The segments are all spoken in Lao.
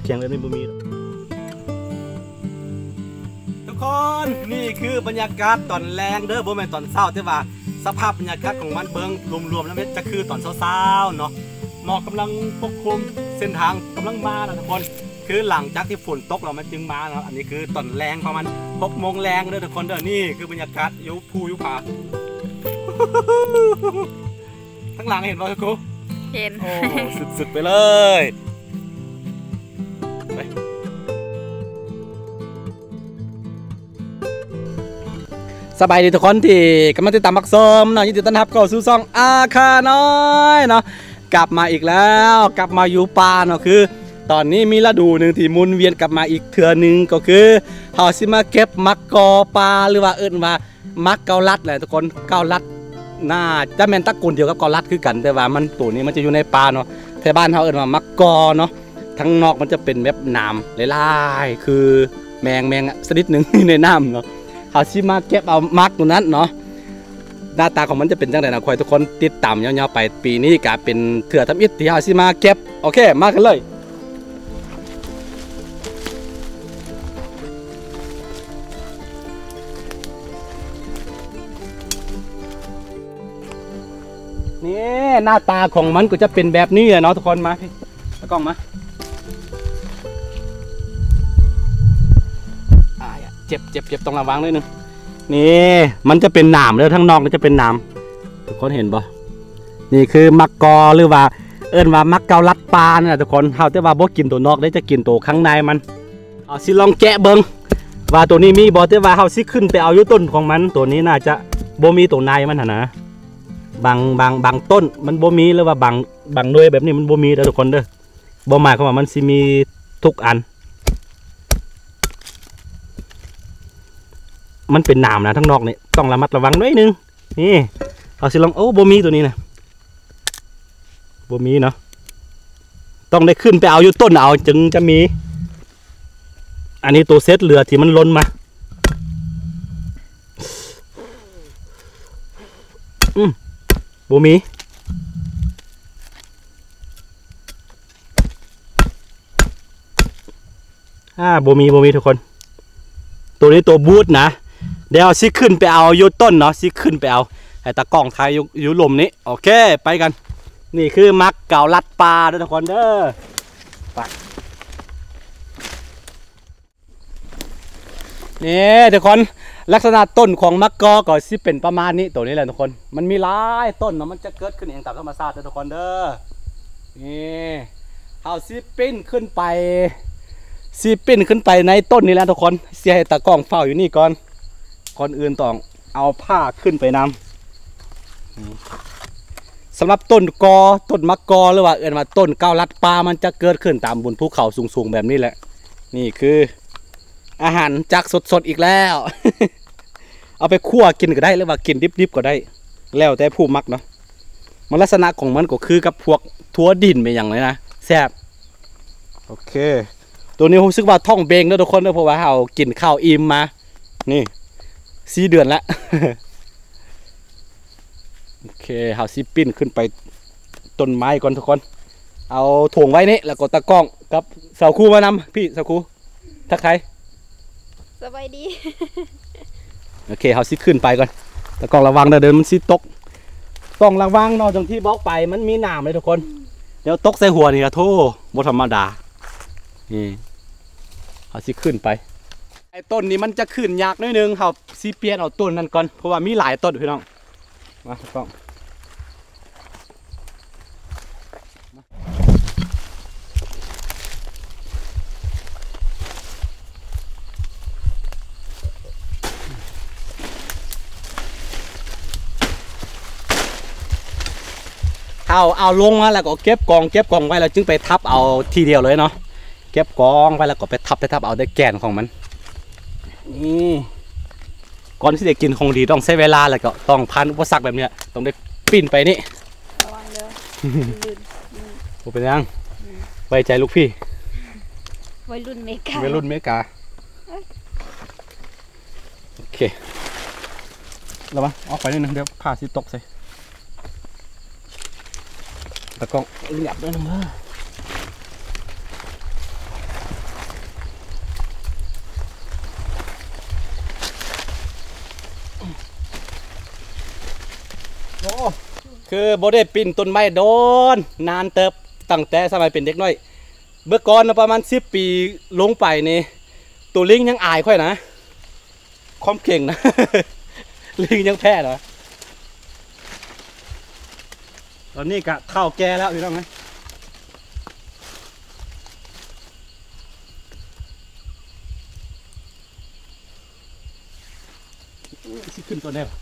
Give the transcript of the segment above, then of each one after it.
ສຽງແບບນີ້ບໍ່ມີດອກ. ທຸກຄົນ ນີ້ຄືບັນຍາກາດຕອນແລງເດີ ບໍ່ແມ່ນຕອນເຊົ້າ ແຕ່ວ່າສະພາບບັນຍາກາດຂອງມັນເບິ່ງລວມໆແລ້ວ ຈະຄືຕອນເຊົ້າໆເນາະ. ໝອກກຳລັງປົກຄຸມເສັ້ນທາງ ກຳລັງມານະທຸກຄົນ. ຄືຫຼັງຈາກທີ່ຝົນຕົກແລ້ວມັນຈຶ່ງມາເນາະ. ອັນນີ້ຄືຕອນແລງ ປະມານຫົກໂມງແລງເດີທຸກຄົນເດີ. ນີ້ຄືບັນຍາກາດຢູ່ພູຢູ່ຜາ ທາງຫຼັງເຫັນບໍ່ຄູ? ເຫັນ. ໂອ້ ສຸດໆໄປເລີຍ. ໄປ. ສະບາຍດີທຸກຄົນທີ່ກຳລັງຕິດຕາມຮັບຊົມເນາະ. ຍິນດີຕ້ອນຮັບເຂົ້າສູ່ຊ່ອງອາຄານ້ອຍເນາະ. ກັບມາອີກແລ້ວ ກັບມາຢູ່ປ່າເນາະ. ຄືຕອນນີ້ມີລະດູໜຶ່ງທີ່ໝູນວຽນກັບມາອີກເທື່ອໜຶ່ງ ກໍຄືເຮົາຊິມາເກັບໝາກກໍປ່າ ຫຼືວ່າເອີ້ນວ່າ ໝາກເກົາລັດແຫຼະທຸກຄົນ. ເກົາລັດໜ້າຈະແມ່ນຕະກູນດຽວກັບເກົາລັດຄືກັນ ແຕ່ວ່າມັນ ໂຕນີ້ມັນຈະຢູ່ໃນປ່າເນາະ. ແຖວບ້ານເຮົາເອີ້ນວ່າໝາກກໍເນາະ. ທາງນອກມັນຈະເປັນແບບໜາມຫຼາຍໆ ຄືແມງ ແມງຊະນິດໜຶ່ງຢູ່ໃນນ້ຳເນາະ. ເຮົາຊິມາເກັບເອົາໝາກໂຕນັ້ນເນາະ. ໜ້າຕາຂອງມັນຈະເປັນຈັ່ງໃດນະ ຂໍໃຫ້ທຸກຄົນຕິດຕາມຍາວໆໄປ. ປີນີ້ກະເປັນເທື່ອທຳອິດທີ່ເຮົາຊິມາເກັບ. ໂອເຄ ມາກັນເລີຍ. ນີ້ ໜ້າຕາຂອງມັນກໍຈະເປັນແບບນີ້ແຫຼະເນາະທຸກຄົນ. ມາພີ່ ຕາກ້ອງມາ. ອາຍ ເຈັບ ເຈັບ ເຈັບ ຕ້ອງລະວັງໜ້ອຍໜຶ່ງ. ນີ້ ມັນຈະເປັນໜາມເດີ ທາງນອກນີ້ຈະເປັນໜາມ ທຸກຄົນເຫັນບໍ່? ນີ້ຄືໝາກກໍ ຫຼືວ່າເອີ້ນວ່າໝາກເກົາລັດປ່ານັ້ນນະທຸກຄົນ. ເຮົາແຕ່ວ່າບໍ່ກິນໂຕນອກເດ້ ຈະກິນໂຕຂ້າງໃນມັນ. ເຮົາຊິລອງແກະເບິ່ງວ່າໂຕນີ້ມີບໍ່ ແຕ່ວ່າເຮົາຊິຂຶ້ນໄປເອົາຢູ່ຕົ້ນຂອງມັນ. ໂຕນີ້ໜ້າຈະບໍ່ມີໂຕໃນມັນຫັ້ນນະ. ບາງ ບາງ ບາງຕົ້ນມັນບໍ່ມີ ຫຼືວ່າບາງ ບາງໜ່ວຍແບບນີ້ມັນບໍ່ມີເດີທຸກຄົນເດີ. ບໍ່ໝາຍຄວາມວ່າມັນຊິມີທຸກອັນ. ມັນເປັນໜາມນະ ທາງນອກນີ້ຕ້ອງລະມັດລະວັງໜ້ອຍໜຶ່ງ. ນີ້ ເຮົາຊິລອງ ໂອ້ ບໍ່ມີໂຕນີ້ນະ ບໍ່ມີເນາະ. ຕ້ອງໄດ້ຂຶ້ນໄປເອົາຢູ່ຕົ້ນເອົາ ຈຶ່ງຈະມີ. ອັນນີ້ໂຕເສດເຫຼືອທີ່ມັນຫຼົ່ນມາ. ອືມ ບໍ່ມີ. ອາ ບໍ່ມີ ບໍ່ມີທຸກຄົນ. ໂຕນີ້ໂຕບູດນະ. ດຽວຊິຂຶ້ນໄປເອົາຢູ່ຕົ້ນເນາະ ຊິຂຶ້ນໄປເອົາ. ໃຫ້ຕາກ້ອງຖ່າຍຢູ່ ຢູ່ລຸ່ມນີ້. ໂອເຄ ໄປກັນ. ນີ້ຄືໝາກເກົາລັດປ່າເດີທຸກຄົນເດີ. ໄປ. ນີ້ທຸກຄົນ ລັກສະນະຕົ້ນຂອງໝາກກໍກໍຊິເປັນປະມານນີ້ ໂຕນີ້ແຫຼະທຸກຄົນ. ມັນມີຫຼາຍຕົ້ນເນາະ ມັນຈະເກີດຂຶ້ນເອງຕາມທຳມະຊາດເດີທຸກຄົນເດີ. ນີ້ ເຮົາຊິປີນຂຶ້ນໄປ ຊິປີນຂຶ້ນໄປໃນຕົ້ນນີ້ແຫຼະທຸກຄົນ. ຊິໃຫ້ຕາກ້ອງເຝົ້າຢູ່ນີ້ກ່ອນ ກ່ອນອື່ນຕ້ອງ ເອົາຜ້າຂຶ້ນໄປນຳ. ສຳລັບຕົ້ນກໍ ຕົ້ນໝາກກໍ ຫຼືວ່າເອີ້ນວ່າຕົ້ນເກົາລັດປ່າ ມັນຈະເກີດຂຶ້ນຕາມບົນພູເຂົາສູງໆແບບນີ້ແຫຼະ. ນີ້ຄືອາຫານຈາກສົດໆອີກແລ້ວ. ເອົາໄປຂົ້ວກິນກໍໄດ້ ຫຼືວ່າກິນດິບໆກໍໄດ້ ແລ້ວແຕ່ຜູ້ມັກເນາະ. ມັນລັກສະນະຂອງມັນກໍຄືກັບພວກຖົ່ວດິນແມ່ນຫຍັງເລີຍນະ ແຊບ. ໂອເຄ ໂຕນີ້ຮູ້ສຶກວ່າທ້ອງເບັງເດີທຸກຄົນເດີ ເພາະວ່າເຮົາກິນເຂົ້າອີ່ມມາ ນີ້ ສີ່ເດືອນລະ. ໂອເຄ ເຮົາຊິປີນຂຶ້ນໄປຕົ້ນໄມ້ກ່ອນທຸກຄົນ. ເອົາຖົງໄວ້ນີ້ ແລ້ວກໍຕາກ້ອງກັບສາວຄູມານຳ. ພີ່ສາວຄູ ທັກທາຍ. ສະບາຍດີ. ໂອເຄ ເຮົາຊິຂຶ້ນໄປກ່ອນ. ຕາກ້ອງລະວັງເດີ ດຽວມັນຊິຕົກ. ຕ້ອງລະວັງເນາະ ຢ່າງທີ່ບອກໄປ ມັນມີໜາມເລີຍທຸກຄົນ. ດຽວຕົກໃສ່ຫົວນີ້ລະ ໂທ້ ບໍ່ທຳມະດາ. ນີ້ ເຮົາຊິຂຶ້ນໄປ. ໄອ້ຕົ້ນນີ້ມັນຈະຂຶ້ນຍາກໜ້ອຍໜຶ່ງ ເຮົາຊິປ່ຽນເອົາຕົ້ນນັ້ນກ່ອນ ເພາະວ່າມີຫຼາຍຕົ້ນພີ່ນ້ອງ. ມາ ຕ້ອງ ເອົາ ເອົາລົງມາແລ້ວກໍເກັບກອງ ເກັບກອງໄວ້ ແລ້ວຈຶ່ງໄປທັບເອົາທີດຽວເລີຍເນາະ. ເກັບກອງໄວ້ແລ້ວກໍໄປທັບ ໄປທັບເອົາແຕ່ແກ່ນຂອງມັນ. ນີ້ ກ່ອນທີ່ຈະໄດ້ກິນຂອງດີຕ້ອງໃຊ້ເວລາ ແລ້ວກໍຕ້ອງຜ່ານອຸປະສັກແບບນີ້ ຕ້ອງໄດ້ປີນໄປນີ້. ລະວັງເດີ ລື່ນ. ອືມ ບໍ່ເປັນຫຍັງ ອືມ ໄວ້ໃຈລູກພີ່ ໄວລຸ້ນເມກາ ໄວລຸ້ນເມກາ. ເອີຍ ໂອເຄ ລະວັງ ອອກໄປໜ້ອຍໜຶ່ງ ດຽວຜ້າຊິຕົກໃສ່. ຕາກ້ອງຫຍັບໜ້ອຍໜຶ່ງເດີ. ຄືບໍ່ໄດ້ປີນຕົ້ນໄມ້ດົນນານເຕີບ ຕັ້ງແຕ່ສະໄໝເປັນເດັກນ້ອຍ. ເມື່ອກ່ອນນະ ປະມານສິບປີລົງໄປນີ້ ໂຕລິງຍັງອາຍຂ້ອຍນະ ຄວາມເກັ່ງນະ ລິງຍັງແພ້ນະ. ຕອນນີ້ກະເຖົ້າແກ່ແລ້ວພີ່ນ້ອງເອີຍ. ຊິຂຶ້ນຕອນໃດວະ?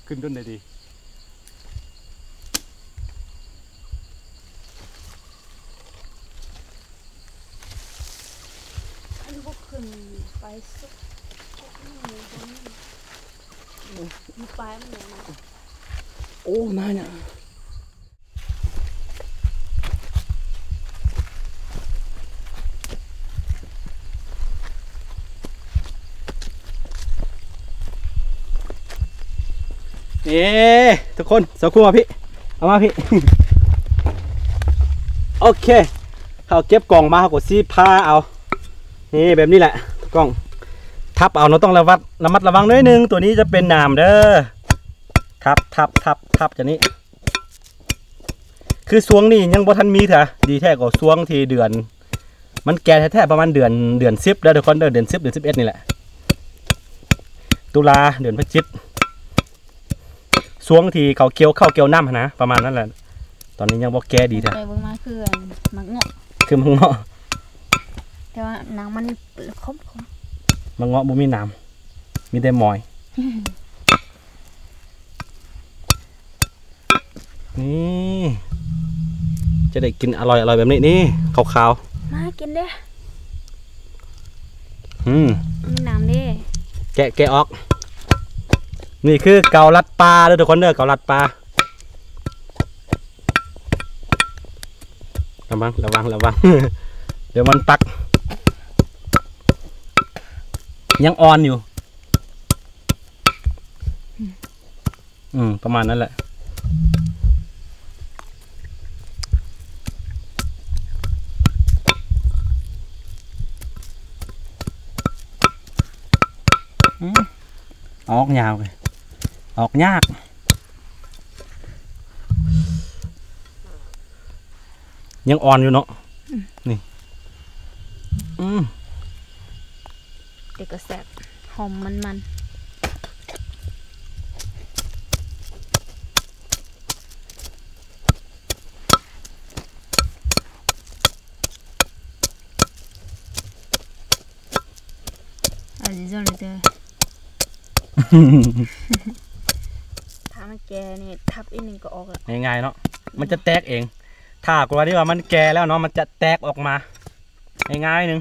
ຂຶ້ນຕົ້ນໃດດີ? ຄັນບໍ່ຂຶ້ນໄປສຸດ ສຸດນີ້ ຢູ່ປາຍມັນແຫຼະ. ໂອ້ ນາຍນະ. ເອີ ທຸກຄົນ ສາວຄູມາພີ້ ເອົາມາພີ້. ໂອເຄ ເຮົາເກັບກ່ອງມາ ເຮົາກໍຊິຜ່າເອົາ ນີ້ ແບບນີ້ແຫຼະ ກ້ອງ ທັບເອົາເນາະ. ຕ້ອງລະວັດ ລະມັດລະວັງໜ້ອຍໜຶ່ງ. ຕົວນີ້ຈະເປັນໜາມເດີ ທັບ ທັບ ທັບ ທັບ ຈາກນີ້. ຄືຊ່ວງນີ້ຍັງບໍ່ທັນມີເທື່ອ ດີແທ້ກໍຊ່ວງທີ່ເດືອນ ມັນແກ່ແທ້ໆ ປະມານເດືອນ ເດືອນສິບເດີທຸກຄົນເດີ ເດືອນສິບ ເດືອນສິບເອັດນີ້ແຫຼະ ຕຸລາ ເດືອນພະຈິກ ຊ່ວງທີ່ເຂົາກ່ຽວເຂົ້າກ່ຽວນ້ຳຫັ້ນນະ ປະມານນັ້ນແຫຼະ. ຕອນນີ້ຍັງບໍ່ແກ່ດີເທື່ອ ໄປເບິ່ງມາຄືໝາກເງາະ ຄືໝາກເງາະ ແຕ່ວ່າໜັງມັນຂົມໆ. ໝາກເງາະບໍ່ມີໜາມ ມີແຕ່ມອຍ. ນີ້ ຈະໄດ້ກິນອະລ່ອຍໆ ແບບນີ້ ນີ້ ຂາວໆ. ມາກິນເດ້. ອືມ ມີໜາມເດ້ ແກະ ແກະອອກ. ນີ້ຄືເກົາລັດປ່າເດີທຸກຄົນເດີ ເກົາລັດປ່າ. ລະວັງ ລະວັງ ລະວັງ ດຽວມັນປັກ ຍັງອ່ອນຢູ່. ອືມ ປະມານນັ້ນແຫຼະ. ອືມ ອອກຍາວເລີຍ ອອກຍາກ. ຍັງອ່ອນຢູ່ເນາະ. ອືມ ນີ້ ອືມ ແຕ່ກໍແຊບ ຫອມມັນໆ. ອາ ຊິຈະເລີຍເດີ ຖ້າມັນແກ່ນີ້ ທັບອີກໜຶ່ງກໍອອກແລ້ວ ງ່າຍໆເນາະ. ມັນຈະແຕກເອງ ຖ້າກໍວ່ານີ້ວ່າມັນແກ່ແລ້ວເນາະ ມັນຈະແຕກອອກມາ ງ່າຍໆໜຶ່ງ.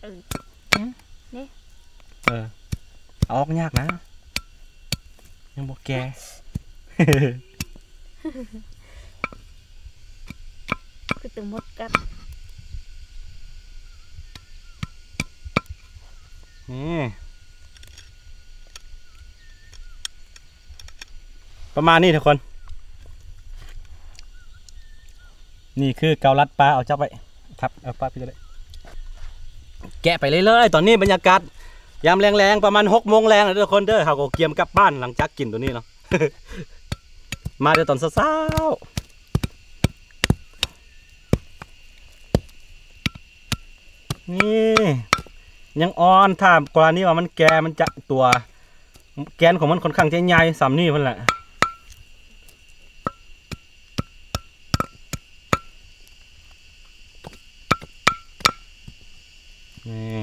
ເອີ ຫຶ ນີ້ ເອີ ເອົາອອກຍາກນະ ຍັງບໍ່ແກ່ ຄືແຕ່ມົດກັດ. ນີ້ ປະມານນີ້ທຸກຄົນ ນີ້ຄືເກົາລັດປ່າ. ເອົາຈັບໄວ້ ທັບ ເອົາປະໄປເລີຍ ແກະໄປເລື້ອຍໆ. ຕອນນີ້ບັນຍາກາດຍາມແລງໆ ປະມານຫົກໂມງແລງແລ້ວເດີທຸກຄົນເດີ ເຮົາກໍກຽມກັບບ້ານ ຫຼັງຈາກກິນຕົວນີ້ເນາະ ມາແຕ່ຕອນເຊົ້າໆ. ນີ້ຍັງອ່ອນ ຖ້າກໍລະນີວ່າມັນແກ່ ມັນຈະຕົວ ແກນຂອງມັນຄ່ອນຂ້າງຈະໃຫຍ່ສ່ຳນີ້ພຸ້ນແຫຼະ. ນີ້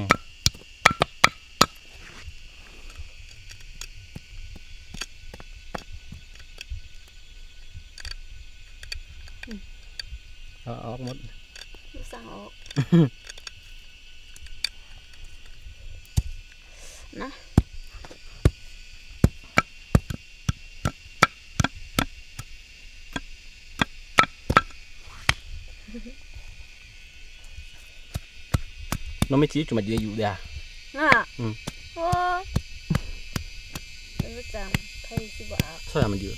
ເອົາອອກໝົດ ບໍ່ສັ່ງອອກ ນະ 飲みちちまで言うや。なあ。うん。おー。ໃຜຊິບໍ່ອາບ ໃສ່ມັນຢູ່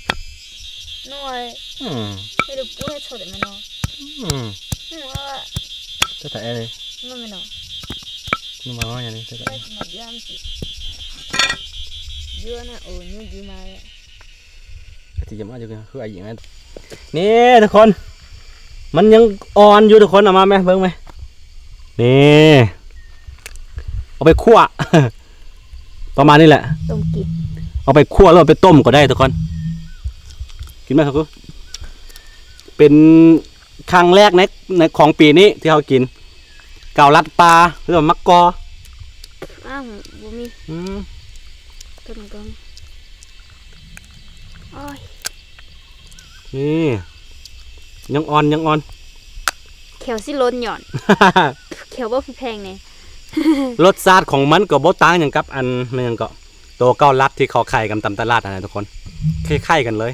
ນ້ອຍ ອືມ ເຮັດໃຫ້ປູເຮັດຊົດແມ່ນບໍ່ ອືມ ອືມ ແຕ່ແອເລີຍ ມັນແມ່ນບໍ່ ມັນມາວ່າຫຍັງນີ້ ແຕ່ແອ ໄປກິນໝາກເດື່ອມຊິ ເດືອນະ ໂອ້ຍ ຍືດຢູ່ມາ ກະຊິຈະມາຢູ່ຄືອາຍິງນັ້ນ ນີ້ທຸກຄົນ ມັນຍັງອ່ອນຢູ່ທຸກຄົນ ເອົາມາແມ ເບິ່ງແມ ນີ້ ເອົາໄປຂົ້ວ ປະມານນີ້ແຫຼະ ຕົ້ມກິນ ເອົາໄປຂົ້ວ ຫຼືເອົາໄປຕົ້ມກໍໄດ້ທຸກຄົນ ກິນໄໝຄັບ ເປັນຄັ້ງແລກໃນ ໃນຂອງປີນີ້ທີ່ເຮົາກິນ ເກົາລັດປ່າ ຫຼືວ່າໝາກກໍ ອ້າວ ບໍ່ມີ ອືມ ຕົ້ນກໍ ໂອ້ຍ ນີ້ ຍັງອ່ອນ ຍັງອ່ອນ ແຂ້ວຊິຫຼົ່ນຍ້ອນ ແຂ້ວບໍ່ແພງນີ້ ລົດຊາດຂອງມັນກໍບໍ່ຕ່າງຫຍັງກັບອັນ ແມ່ນຫຍັງເກາະ ໂຕເກົາລັດທີ່ເຂົາຂາຍກັນຕາມຕະຫຼາດຫັ້ນນະທຸກຄົນ ຄ້າຍໆກັນເລີຍ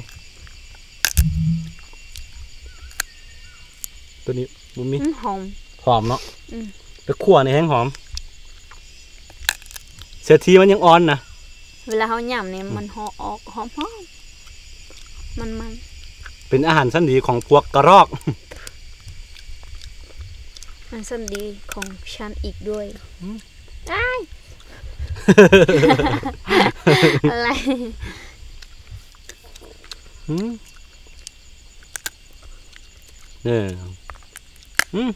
ໂຕນີ້ບໍ່ມີ ອືມ ຫອມ ຫອມເນາະ ອືມ ໄປຂົ້ວນີ້ແຮງຫອມ ເສຍທີມັນຍັງອ່ອນນະ ເວລາເຮົາຫຍ້ຳນີ້ ອືມ ມັນຫອມ ອອກຫອມໆ ມັນໆ ເປັນອາຫານຊັ້ນດີຂອງພວກກະຮອກ ອາຫານຊັ້ນດີຂອງຊັ້ນອີກດ້ວຍ ອືມ ອ້າຍ ອະໄລ ອືມ ເອີ ອືມ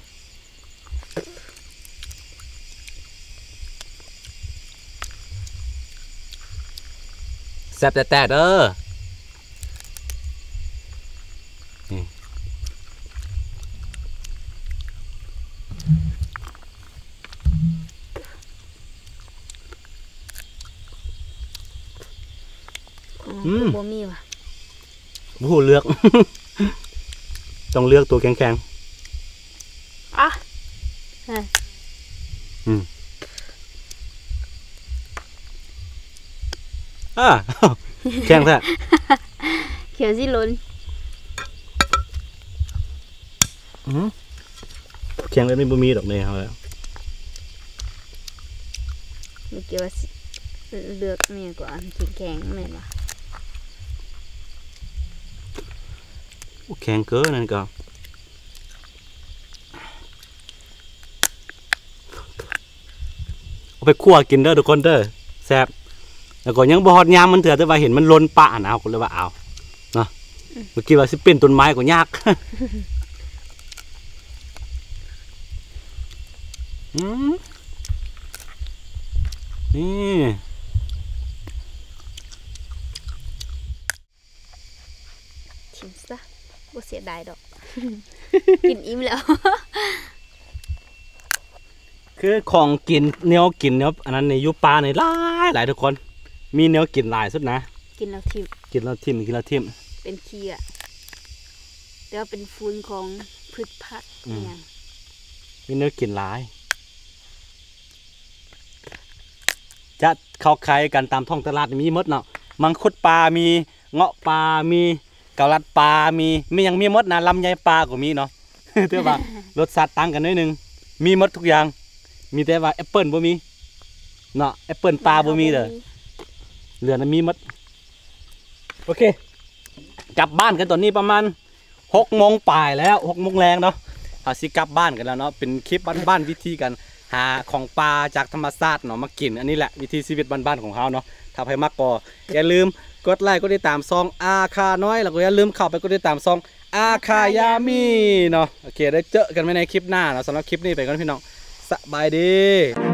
ແຊບແທ້ໆເດີ ນີ້ ຂອງເຮົາ ອືມ ຄືບໍ່ມີຫວາ ບໍ່ຮູ້ເລືອກ ຕ້ອງເລືອກໂຕແຂງໆ ອະ ເອີ ອືມ ອາ ແຂງແທ້ ແຂງຊິຫຼົ່ນ ອືມ ແຂງແບບນີ້ບໍ່ມີດອກໃນເຮົາແລ້ວ ເມື່ອກີ້ວ່າຊິເລືອກແມ່ນກວ່າອັນແຂງແມ່ນບໍ່ ໂອ້ ແຂງເກີນນັ້ນກໍ ເອົາໄປຂົ້ວກິນເດີທຸກຄົນເດີ ແຊບ ແລ້ວກໍຍັງບໍ່ຮອດຍາມມັນເທື່ອ ແຕ່ວ່າເຫັນມັນຫຼົ່ນປະຫັ້ນນະ ເຮົາກໍເລີຍວ່າເອົາເນາະ ອືມ ບໍ່ຄິດວ່າຊິເປັນຕົ້ນໄມ້ກໍຍາກ ອືມ ນີ້ ຖິ້ມຊະ ບໍ່ເສຍດາຍດອກ ກິນອີ່ມແລ້ວ ຄືຂອງກິນ ແນວກິນແນວອັນນັ້ນນີ້ ຢູ່ປ່ານີ້ຫຼາຍໆທຸກຄົນ ມີແນວກິນຫຼາຍສຸດນະ ກິນແລ້ວຖິ້ມ ກິນແລ້ວຖິ້ມ ກິນແລ້ວຖິ້ມ ເປັນຂີ້ອະ ແຕ່ວ່າເປັນຝຸ່ນຂອງພືດຜັກ ອືມ ອີ່ຫຍັງ ມີແນວກິນຫຼາຍ ຈະເຂົ້າຂາຍກັນຕາມທ້ອງຕະຫຼາດມີໝົດເນາະ ມັງຄຸດປ່າມີ ເງາະປ່າມີ ເກົາລັດປ່າມີ ມີຫຍັງມີໝົດນະ ລຳໄຍປ່າກໍມີເນາະ ແຕ່ວ່າລົດຊາດຕ່າງກັນໜ້ອຍໜຶ່ງ ມີໝົດທຸກຢ່າງ ມີແຕ່ວ່າແອັບເປິ້ນບໍ່ມີເນາະ ແອັບເປິ້ນປ່າບໍ່ມີເດີ ເຫຼືອນັ້ນມີໝົດ ໂອເຄ ກັບບ້ານກັນຕອນນີ້ປະມານ ຫົກໂມງປາຍແລ້ວ ຫົກໂມງແລງເນາະ ເຮົາຊິກັບບ້ານກັນແລ້ວເນາະ ເປັນຄລິບບ້ານໆ ວິທີການຫາຂອງປ່າຈາກທຳມະຊາດເນາະ ມາກິນ ອັນນີ້ແຫຼະວິຖີຊີວິດບ້ານໆຂອງເຮົາເນາະ ຖ້າໃຜມັກກໍຢ່າລືມກົດໄລກົດຕິດຕາມຊ່ອງອາຄານ້ອຍ ແລ້ວກໍຢ່າລືມເຂົ້າໄປກົດຕິດຕາມຊ່ອງອາຄາຍາມີເນາະ ໂອເຄ ໄດ້ເຈີກັນໃໝ່ໃນຄລິບໜ້າເນາະ ສຳລັບຄລິບນີ້ໄປກ່ອນພີ່ນ້ອງ ສະບາຍດີ.